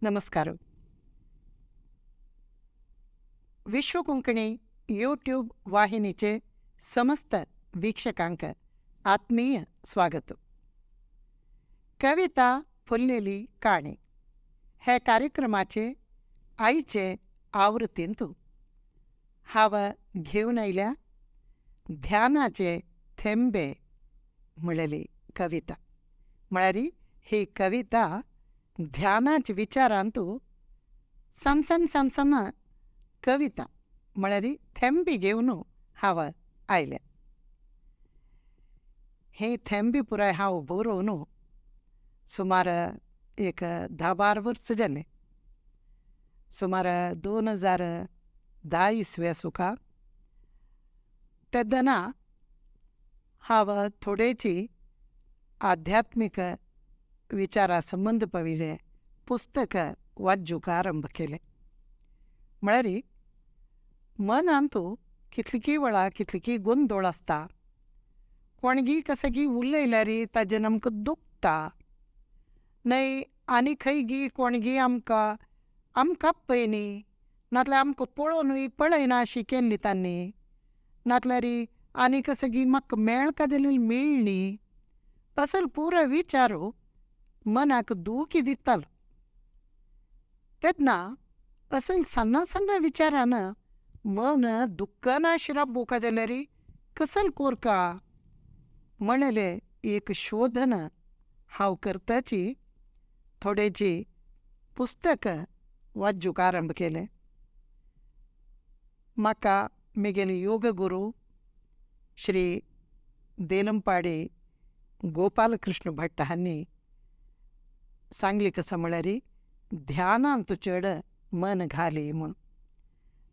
नमस्कार. विश्व कोंकणी यूट्यूब वाहिनीचे समस्त वीक्षकांक आत्मीय स्वागत. कविता फुललेली काणी हे कार्यक्रमाचे आयचे आवृत्तींत हांव घेवन आयल्या ध्यानाचे थेंबे म्हणलेली कविता. म्हळ्यार ही कविता ध्यानाच्या विचारांतू सण सण सण सण कविता म्हळ्यार थेंबी घेवन हांव आयल्या. ही थेंबी पुराय हांव बरोवन सुमार एक 10-12 वर्सां जालें. सुमार 2010 इसवी आसूका तेन्ना हांव थोडेची आध्यात्मीक विचारा संबंद पाविल्ले पुस्तक वाचूंक आरंभ केलें. म्हळ्यार मनांतू कितलीं वेळा कितली गोंदोळ आसता, कोणगी कसगी उलयल्यार ताजें आमकां दुखता न्हय, आनी खंय गी कोणगी आमकां आमकां पळय न्ही, नातल्यार आमकां पळोवनूय पळयना अशी केल्ली तांणी, नातल्यार आनी कसगी म्हाका मेळका जाल्यार मेळ्ळी, असो पुरो विचारू मनाक दुखी दितालो. तेन्ना असल सण्ण सण्ण विचारान मन दुख्खनाशी राबोवका जाल्यार कसल कोरका म्हणलें एक शोधन हांव करताची थोडेची पुस्तक वाचूंक आरंभ केलें. म्हाका म्हगेले योग गुरू श्री देलंपाडी गोपालकृष्ण भट्ट हांणी सांगली कसं म्हळ्यार ध्यानांत चड मन घाली म्हूण.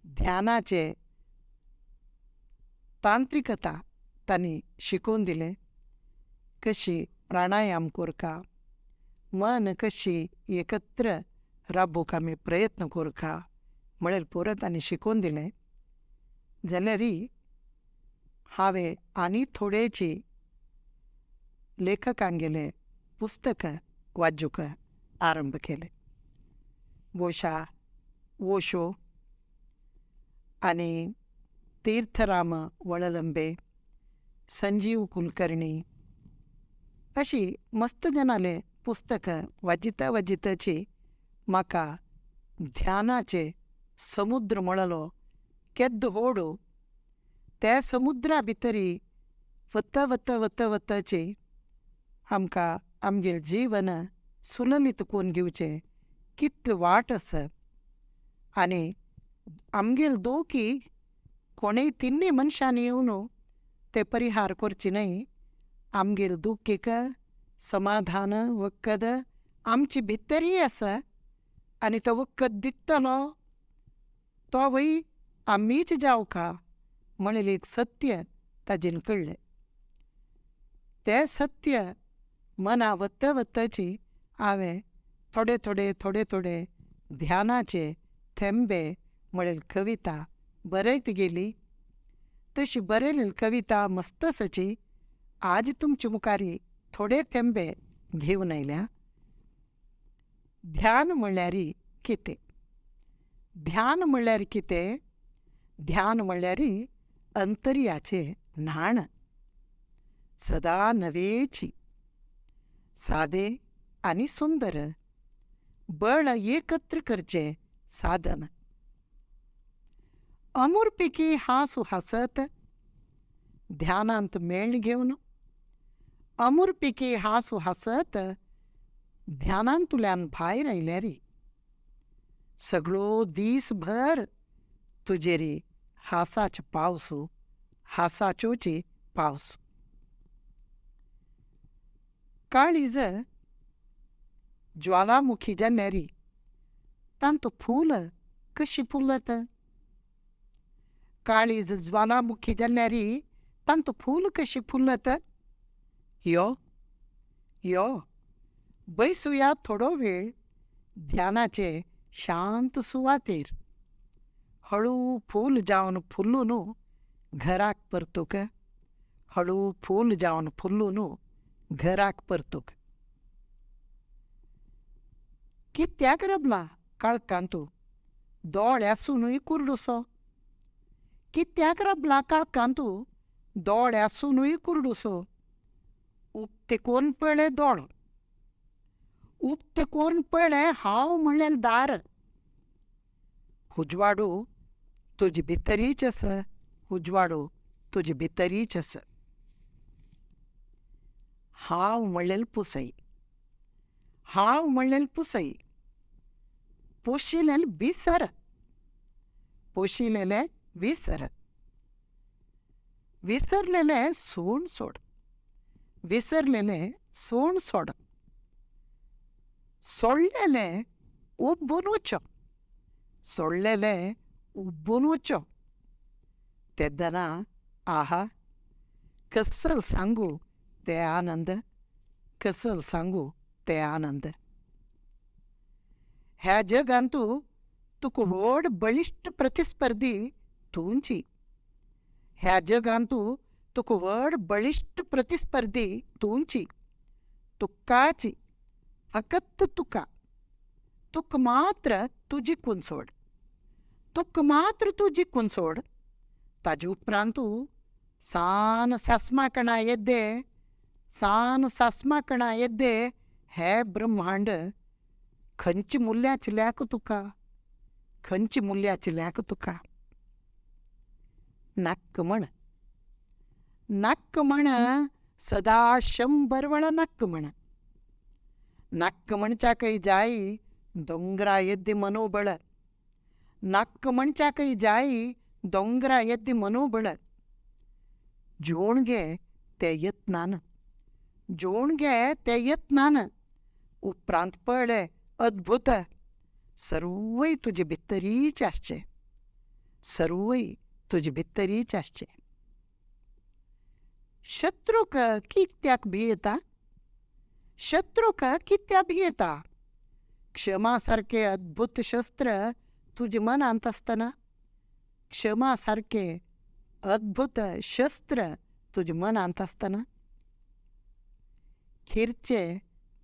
ध्यानाचे तांत्रिकता तांणी शिकोवन दिलें, कशी प्राणायाम करका, मन कशी एकत्र राबोवंक आमी प्रयत्न करका म्हळ्यार पुरो तांणी शिकोवन दिलें. जाल्यार हांवें आनी थोडेची लेखकांगेलें पुस्तक वाचूंक आरंभ केलें. भोशा ओशो आनी तीर्थराम वळलंबे, संजीव कुलकर्णी अशी मस्त जाणाले पुस्तक वाचिता वाचिताची म्हाका ध्यानाचे समुद्र म्हणलो केद्द होडू, त्या समुद्रा भितरी वता वता वता वताची आमकां आमगेलें जीवन सुललित करून घेवचें कितली वाट आसा आनी आमगेले दोखी कोणूय तिन्नी मनशांनी येवन ते परिहार करचे न्हय, आमगेले दुखीक समाधान वखद आमचे भितरय आसा आनी तो वखद दितलो तो वय आमीच जावका म्हणलें एक सत्य ताजेन कळ्ळें. तें सत्य मना वता वताची हांवें थोडे थोडे थोडे थोडे ध्यानाचे थेंबे म्हणलेली कविता बरयत गेली. तशी बरयलेली कविता मस्त आसाची आज तुमचे मुखार थोडे थेंबे घेवन आयल्या. ध्यान म्हणल्यार कितें? ध्यान म्हणल्यार कितें? ध्यान म्हणल्यार अंतर्याचें न्हाण, सदां नवेची, सादें आनी सुंदर, बळ एकत्र करचें साधन. अमुरपिकी हांसू हांसत ध्यानांत मेळ घेवन, अमुरपिकी हांसू हांसत ध्यानांतल्यान भायर आयल्यार सगळो दीसभर तुजेरी हांसाचो पावसू, हांसाचोची पावस. काळीज ज्वालामुखी जाल्यार तांतू फूल कशी फुलत? काळीज ज्वालामुखी जाल्यार तांतू फूल कशी फुलत? यो यो बैसुया थोडो वेळ ध्यानाचे शांत सुवातेर, हळू फूल जावन फुल्लून घराक परतूक, हळू फूल जावन फुल्लून घराक परतूक. कितें कित्याक रबला काळखांतू दोळे आसुनूय कुर्डुसो? कित्याक रबला काळखांतू दोळे आसुनूय कुर्डुसो? उक्ते कोन्न पळय दोळो, उक्ते कोन्न पळय हांव म्हणलेलें दार. उजवाडू तुजे भितरीच आसा, उजवाडू तुजे भितरीच आसा. हांव म्हणलेलें पुसय, हांव म्हणलेलें पुसय, पोशिलेलें विसर, पोशिलेलें विसर, विसरलेलें सोण सोड, विसरलेलें सोण सोड, सोडलेलें उब्बून वचो, सोडलेलें उब्बून वचो. तेदना आहा कसल सांगू ते आनंद, कसल सांगू ते आनंद. ह्या जगांतू तुका व्हड बळिश्ट प्रतिस्पर्धी तुंची, ह्या जगांतू तुका व्हड बळिश्ट प्रतिस्पर्धी तुंची, तुकाची, फकत तुका, तुका मात्र तूं जिखून सोड, तुका मात्र तूं जिखून सोड. ताजे उपरांतू सान सासमा कणा येद्दे, सान सासमा कणा येद्दे हे ब्रह्मांड खंयची मुल्याची लेख तुका, खंयची मुल्याची लेख तुका. नाक्क म्हण, नाक्क म्हण, सदा 100 वेळा नाक्क म्हण. नाक्क म्हणच्याकय जाय दोंगरा येद्दी मनोबळ, नाक्क म्हणच्याकय जाय दोंगरा येद्दी मनोबळ. जोण घे ते यत्नान, जोण घे ते यत्नान, उपरांत पळय अद्भुत सर्वय तुजे भितरीच आसचें, सर्वय तुजे भितरीच आसचें. शत्रूक कित्याक भियेता, शत्रूक कित्याक भियेता? क्षमा सारकें अद्भुत शस्त्र तुजे मनांत आसतना, क्षमा सारकें अद्भुत शस्त्र तुजे मनांत आसतना. खिरचे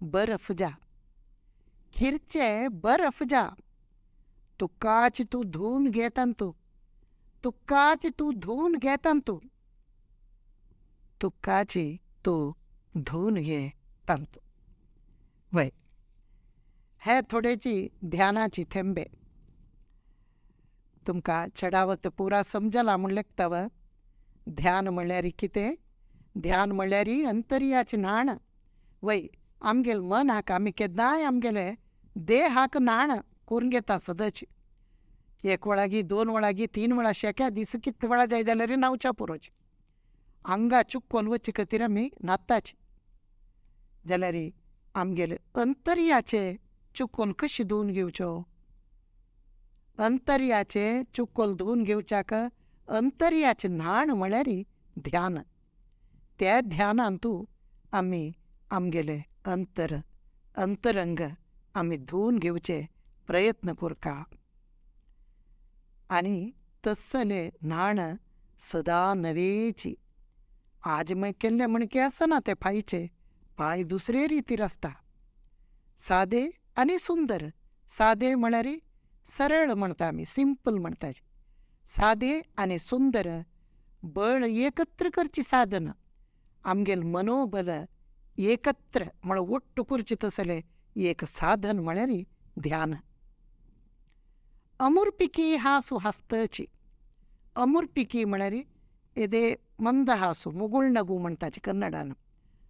बर्फ जा, खिरचे बर्फ जा, तुकाच तूं धुवन घे तांतू, तुकाच तूं धुवन घे तांतू, तुकाच तूं धुवन घे तांतू. वय हे थोडेची ध्यानाची थेंबे तुमकां चडावत पुरा समजला म्हूण लेखता. ध्यान म्हणल्यार कितें? ध्यान म्हणल्यार अंतर्याचें न्हाण. वय आमगेले मनाक आमी केन्नाय आमगेले देहाक न्हाण करून घेता सदांच. एक वेळागी, 2 वेळागी, 3 वेळा, शेक्या दीस कितले वेळा जाय जाल्यार न्हांवच्या पुरोची. आंगा चुकोवन वचचे खातीर आमी न्हाताची. जाल्यार आमगेले अंतर्याचे चुकोल कशें धुवन घेवचो? अंतर्याचे चुकोल धुवन घेवच्याक अंतर्याचें न्हाण म्हळ्यार ध्यान. त्या ध्यानांतू आमी आमगेले अंतर अंतरंग आमी धुवन घेवचे प्रयत्न करता. आनी तसलें न्हाण सदां नवेची. आज मागीर केल्लें म्हणके आसना तें फायचें, पांय दुसरे रितीर आसता. सादे आनी सुंदर. सादे म्हळ्यार सरळ म्हणटा आमी, सिंपल म्हणटा. सादे आनी सुंदर बळ एकत्र करची साधन. आमगेलें मनोबल एकत्र म्हळ्यार ಒಟ್ಟು करचें तसलें एक साधन म्हळ्यार ध्यान. अमुरपिकी हासू हासतची. अमुरपिकी म्हळ्यार येदे मंदहासू, मुगुळनगू म्हणटाची कन्नडान.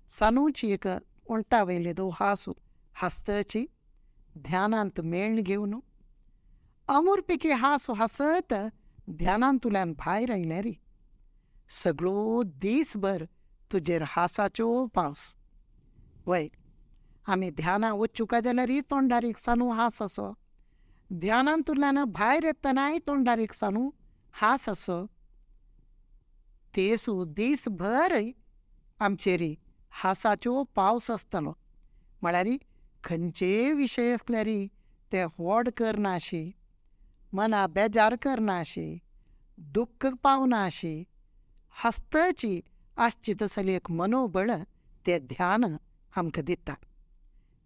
सानूची एक ओंठा वयले दो हासू हासतची ध्यानांत मेळ्ण घेवन. अमुरपिकी हासू हासत ध्यानांतल्यान भायर आयल्यार सगळो दीसभर तुजेर हासाच्यो पावस. वय आमी ध्यानां वचूंक जाल्यार तोंडार एक सानू हास असो, ध्यानांतल्यान भायर येतनाय तोंडार एक सानू हास असो. तेसू दीसभर आमचेर हासाच्यो पावस आसतलो. म्हळ्यार खंयचेय विशय आसल्यार ते व्हड करनाशी, मना बेजार करनाशी, दुख्ख पावनाशी, हासतची आसची तसली एक मनोबळ तें ध्यान आमकां दिता.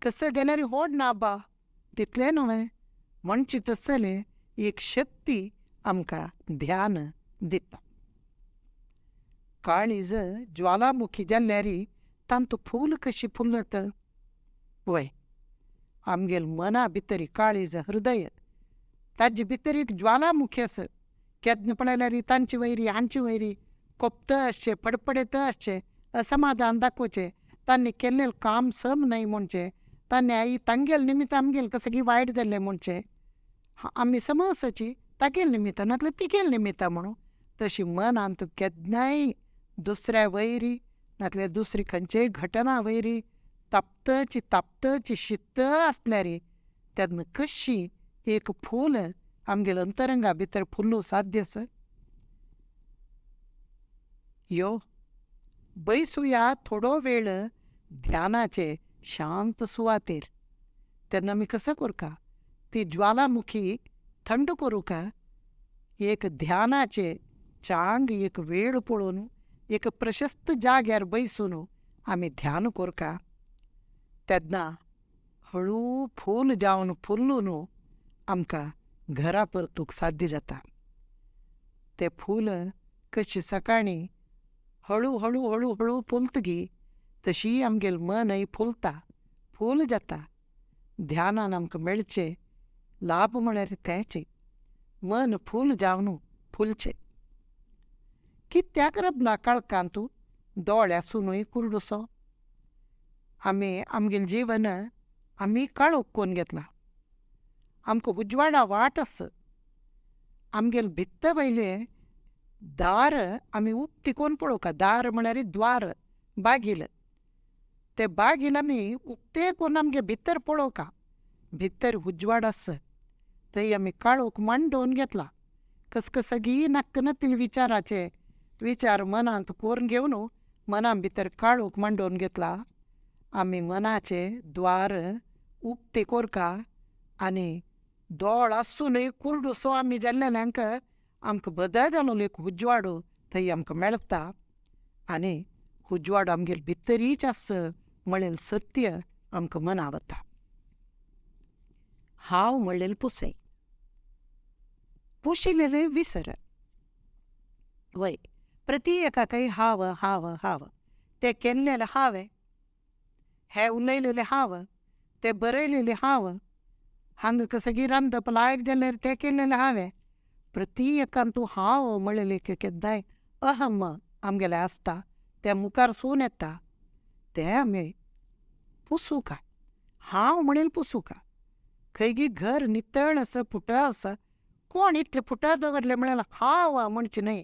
कसो गेल्यार व्हड ना बा, तितलें न्हय म्हणचे तसलें एक शक्ती आमकां ध्यान दिता. काळीज ज्वालामुखी जाल्यार तांतू फूल कशी फुलत? वय, आमगेल मना भितर काळीज हृदय ताजे भितर एक ज्वालामुखी आसा. केन्ना पळयल्यार तांची वैरी हांची वैरी कोपता आसचें, फडफडयता आसचें, असमाधान दाखोवचें, तांणी केल्लें काम सम न्हय म्हणचें, तांणी आई तांगेल निमित्त आमगेल कसं वायट जाल्लें म्हणचें, आमी समजची तागेल निमित्त नातल्यार तिगेल निमित्त म्हणून. तशी मनांत केन्नाय दुसऱ्या वैरी नातल्यार दुसरी खंयचेय घटना वैरी तापतची तापतची शित्त आसल्यार तेन्ना कशी एक फूल आमगेल अंतरंगा भितर फुल्लू साध्य आसा? यो बैसुया थोडो वेळ ध्यानाचे शांत सुवातेर. तेन्ना आमी कसो करका ती ज्वालामुखी थंड करूंक एक ध्यानाचे चांग एक वेळ पळोवन एक प्रशस्त जाग्यार बैसून आमी ध्यान करका. तेन्ना हळू फूल जावन फुल्लून आमकां घरा परतूंक साध्य जाता. तें फूल कशें सकाळीं हळू हळू हळू हळू फुलतगी तशी आमगेल मनय फुलता, फूल जाता. ध्यानान आमकां मेळचें लाभ म्हळ्यार तेचें मन फूल जावन फुलचें. कित्याक रबला काळखांत दोळे आसुनूय कुरडुसो? आमी आमगेलें जीवन आमी काळोख करून घेतला. आमकां उजवाडा वाट आसा. आमगेले भित्त वयलें दार आमी उक्ती करून पळोवंक. दार म्हळ्यार द्वार, बागील. ते बागील आमी उक्तें करून आमगे भितर पळोवंक. भितर उजवाड आसा थंय आमी काळोख मांडोवन घेतला. कसकसगी नाक्क नातील विचाराचे विचार मनांत करून घेवन मना भितर काळोख मांडोवन घेतला. आमी मनाचे द्वार उक्ते करका आनी दोळ आसुनूय कुरडुसो आमी जाल्ल्यांक आमकां बदल जालो एक उजवाड थंय आमकां मेळटा आनी उजवाड आमगेर भितरीच आसा म्हणलेलें सत्य आमकां मना वता. हांव म्हणलेलें पुसय, पुशिल्लें विसर. वय, प्रति एकाकय हांव हांव हांव, तें केल्लेलें हांवें, हें उलयलेलें हांव, तें बरयलेलें हांव, हांगा कसगी रांदप लायक जाल्यार तें केल्लेलें हांवें. प्रति एकान तूं हांव म्हणलेलें केन्नाय अहम आमगेलें आसता, तें मुखार सून येता, तें आमी पुसूंक. हांव म्हणलेलें पुसूंक. खंयगी घर नितळ आसा, फुटो आसा, कोण इतलें फुटो दवरलें म्हळ्यार हांव म्हणचें न्हय.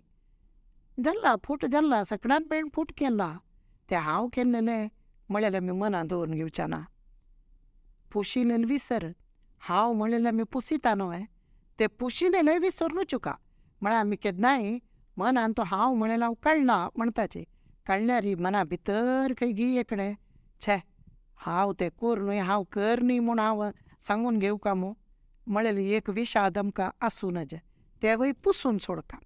जाल्ला फूट जाल्ला, सकडान मेळून फूट केला, तें हांव केल्लेलें म्हळ्यार आमी मनां दवरून घेवचें ना. पुशिल्लें विसर. हांव म्हणलेलें आमी पुसिता न्हय, तें पुशिल्लें विसरून चुका. म्हळ्यार आमी केन्नाय मनान तो हांव म्हणलेलें हांव काडला म्हणटाचे, काडल्यार मना भितर खंय गी एकडें छे हांव तें कर न्हय, हांव कर न्हय म्हूण हांव सांगून घेवका मू म्हणलेलें एक विशाद आमकां आसूं नज. तेंवूय पुसून सोडका.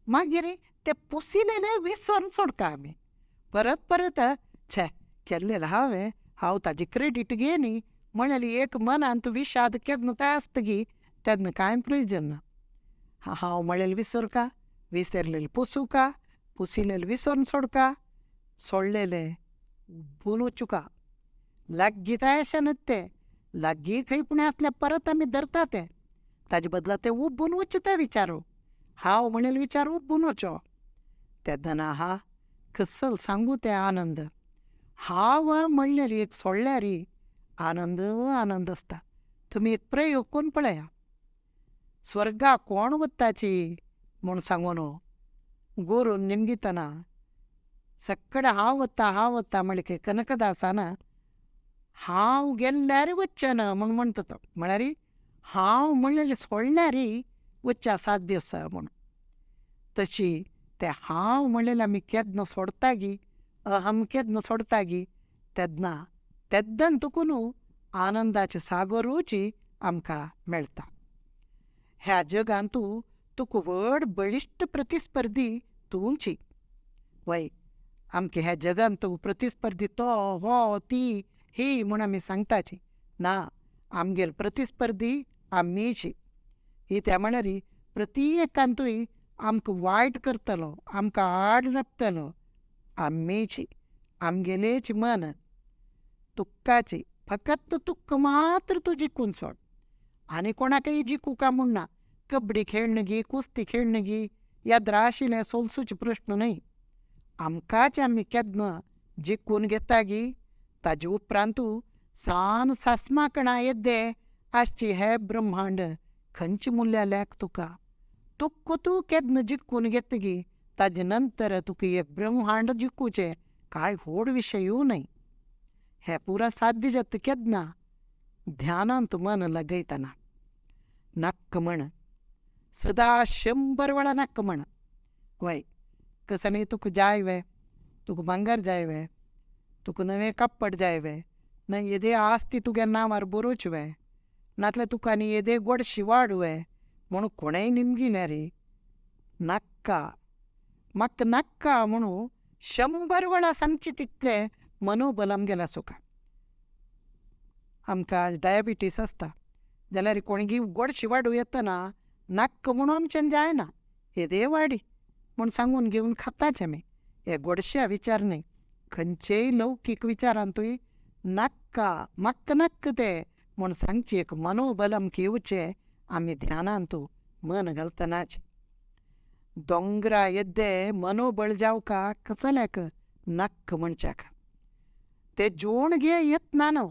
मागीर तें पुसिल्लें विसरून सोडका आमी परत परत छे केल्लेलें हांवें, हांव ताजी क्रेडीट घे न्ही म्हणलेलें एक मनांत विशाद केन्ना तयार आसतगी तेन्ना कांय प्रयोजन ना. हांव म्हणलेलें विसरका, विसरलेलें पुसूका, पुसिल्लेलें विसरून सोडका, सोडलेलें उब्बून वचुका. लागीं तयार अशें न्हय तें, लागीं खंय पूण आसल्यार परत आमी धरता तें, ताजे बदला तें उब्बून वचूं तें विचारू. हांव म्हणलेलें विचार उब्बून वचो. तेन्ना आहा कसल सांगू तें आनंद. हांव म्हणल्यार एक सोडल्यार आनंद आनंद आसता. तुमी एक प्रयोग करून पळया. स्वर्गा कोण वताची म्हूण सांगून गुरून निमगितना सगळें हांव वता हांव वता म्हणलें कनकदासान हांव गेल्यार वचचें ना म्हूण म्हणटा तो. म्हळ्यार हांव म्हणलेलें सोडल्यार वचचें साध्य आसा म्हूण. तशी तें हांव म्हणलेलें आमी केन्ना सोडटा गी, अहम केन्ना सोडटा गी, तेन्ना तेद्दां तुका न्हू आनंदाचे सागरूच आमकां मेळटा. ह्या जगांत तुका व्हड बळिश्ट प्रतिस्पर्धी तुमची. वय, आमकां ह्या जगांत प्रतिस्पर्धी तो हो ती ही म्हूण आमी सांगताची ना. आमगेल प्रतिस्पर्धी आमीची. ही त्या म्हळ्यार प्रति एकांतूय आमकां वायट करतलो, आमकां आड राबतलो आमीची, आमगेलेच मन तुक्काची. फकत तुक्क मात्र तूं जिखून सोड, आनी कोणाकय जिखूका म्हूण ना. कबड्डी खेळणगी, कुस्ती खेळणगी, ह्या द्राशिले सोलसूचे प्रश्न न्हय. आमकांच आमी केन्ना जिखून घेता गी ताजे उपरांतू सान सासमा कणा येद्दे आसची हे ब्रह्मांड खंयचे मुल्या लेख तुका. तुक्क तूं केन्ना जिखून घेतगी ताजे नंतर तुका हे ब्रह्मांड जिखूचें कांय व्हड विशयूय न्हय. हें पुरा साध्य जाता केन्ना? ध्यानांत मन लगयतना. नक्क म्हण, सदां 100 वेळा नक्क म्हण. वय कसलें तुका जाय वे, तुका भांगर जाय वे, तुका नवें कपड जाय वे, ना येदे आस्ती तुगे नांवार बरोवचे वे, नातल्यार तुका आनी येदे गोडशी वाड वे म्हूण कोणेय निमगिल्यार नाक्का, म्हाका नाक्का म्हणून 100 वेळा सांगचें तितलें मनोबल आमगेलें आसूंक. आमकां डायबिटीस आसता जाल्यार कोणगी गोडशी वाडू येतना नाक्क म्हणून आमच्यान जायना, येदे वाडी म्हूण सांगून घेवन खाताच आमी. हे गोडश्या विचार न्हय, खंयचेय लौकीक विचारांतूय नाक्का, म्हाका नाक्क तें म्हूण सांगचें एक मनोबल आमकां येवचें आमी ध्यानांत मन घालतनाच. दोंगरा येद्दे मनोबळ जावका कसल्याक नाक्क म्हणच्याक ते जोण घे येतना न्हू.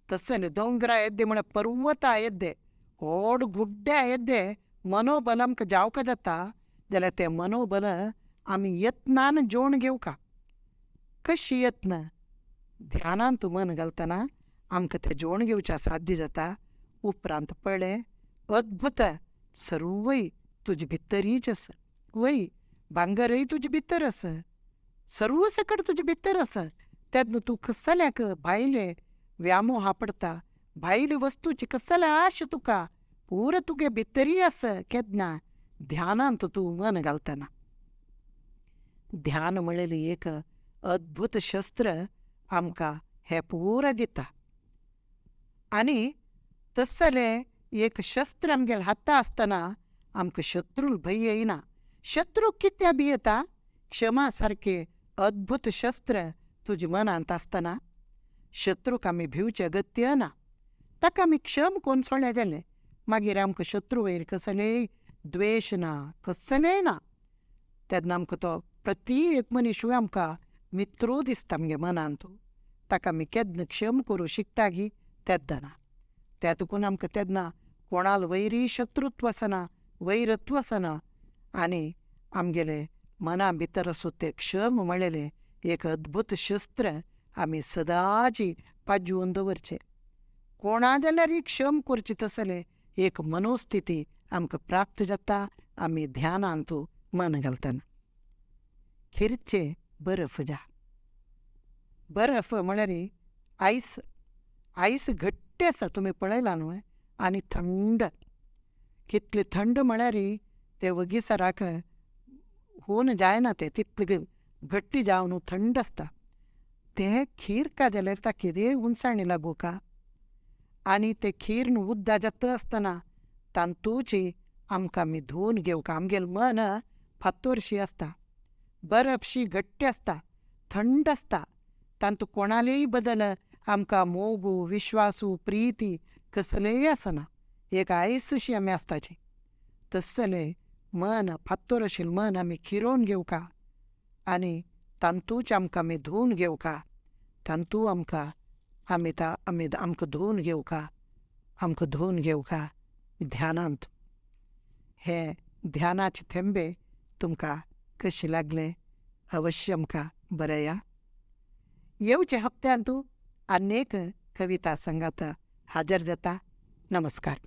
तसले दोंगरा येद्दे म्हळ्यार पर्वता येद्दे, व्हड गुड्ड्या येद्दे मनोबल आमकां जावका जाता जाल्यार तें मनोबल आमी यत्नान जोण घेवका. कशी यत्न? ध्यानांत मन घालतना आमकां तें जोण घेवचें साध्य जाता. उपरांत पळय अद्भुत सर्वय तुजे भितरीच आसा. वय भांगरय तुजे भितर आसा, सर्व सकट तुजे भितर आसा. तेन्ना तूं कसल्याक भायले व्यामोहा पडटा, भायले वस्तूची कसले आश तुका पुरो तुगे भितरी आसा. केन्ना? ध्यानांत तूं मन घालतना. ध्यान म्हणलेलें एक अद्भुत शस्त्र आमकां हें पुरो दिता. आनी तसलें एक शस्त्र आमगेल्या हाता आसतना आमकां शत्रूक भंय येयना. शत्रू कित्याक भियेता? क्षमा सारकें अद्भुत शस्त्र तुज्या मनांत आसतना शत्रूक आमी भिवचें अगत्य ना. ताका आमी क्षम कोन्न सोडलें जालें, मागीर आमकां शत्रू वयर कसलेय द्वेश ना, कसलेय ना. तेन्ना आमकां तो प्रति एक मनीसूय आमकां मित्रूय दिसता आमगे मनांत. ताका आमी केन्ना क्षम करूं शिकता गी तेन्ना ना. त्या तुकून आमकां तेन्ना कोणाल वैरी शत्रुत्व आसना, वैरत्व आसना. आनी आमगेले मना भितर आसूं तें क्षम म्हणलेलें एक अद्भुत शस्त्र आमी सदांची पाजून दवरचें. कोणा जाल्यार क्षम करची तसलें एक मनोस्थिती आमकां प्राप्त जाता आमी ध्यानांत मन घालतना. खिरचें बर्फ जा. बर्फ म्हळ्यार आयस, आयस घट्ट आसा तुमी पळयलां न्हय, आनी थंड. कितलें थंड म्हळ्यार ते वगीसराक हून जायना, तें तितलें घट्ट जावन थंड आसता. तें खीर का जाल्यार ताका कितेंय हुनसाणी लागूका. आनी तें खीर न्हू उद्दा जाता आसतना तांतूची आमकां आमी धुवन घेवका. आमगेलें मन फातोरशी आसता, बर्फशी घट्ट आसता, थंड आसता. तांतू कोणालेय बदल आमकां मोगू, विश्वासू, प्रिती कसलेय आसना. एक आयसशी आमी आसताची. तसलें मन फातोर आशिल्लें मन आमी खिरोवन घेवका आनी तांतूच आमकां आमी धुवन घेवका. तांतू आमकां आमी आमी आमकां धुवन घेवका, आमकां धुवन घेवका ध्यानांत. हे ध्यानाचे थेंबे तुमकां कशें लागले अवश्य आमकां बरया. येवचे हप्त्यांतू आनी एक कविता सांगात हाजर जाता. नमस्कार.